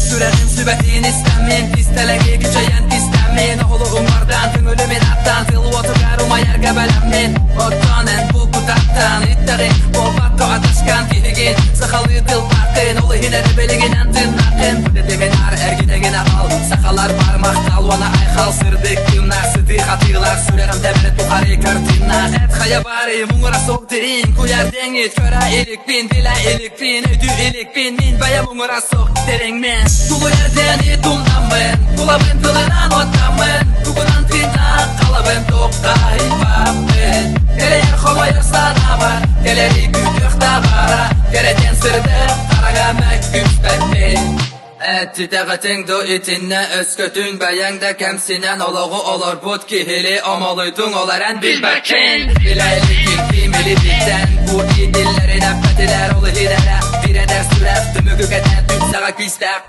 Сүрэҕим сүбэтин истэммин, кистэлэҥи кичэйэн кистэммин, Оҕолоһум бардаан, көҥүлүмүн аттаан, тыл уотугар умайарга бэлэммин. Оттон эн бу кутаттан иттэҕин, буолбакка аташкан киһигин, сахалыы тыллааххын, ол иһин эрэ билигинэн тыыннааххын. Бу тэтимин аар эргитэгин аҕал, сахалар бар махтал уонна айхал сырдык тыыннаах, сытыы хатыылаах, сүрэҕим тэбэрэ тухары картиннаах. Эт хайа баарый муҥура суох дириҥ, куйаар диэҥит көрө иликпин, билэ иликпин, өйдүү иликпин, мин бэйэм муҥура суох дириҥмин. Тулуйар диэни тумнаммын, тулабын тылынан оттаммын, тугунан тыыннаах халабын туоххайбаппын. Кэлэйэр хомойор санаабар, кэлэри күүтүөх табара, кэрэтэн сырдык хараҕа мөккүспэппин. Эттитэҕитиҥ ду итиннэ өскөтүн бэйэҥ да кэмсинэн олоҕу олорбут киһили омолуйдуҥ ол эрэн билбэккин Билэ иликкин ким илибиттэн бу иитиллэрин эппэтилэр ол иһин эрэ бир эдэр сүрэх түмүгү кэтэн түмсэҕэ күүстээх.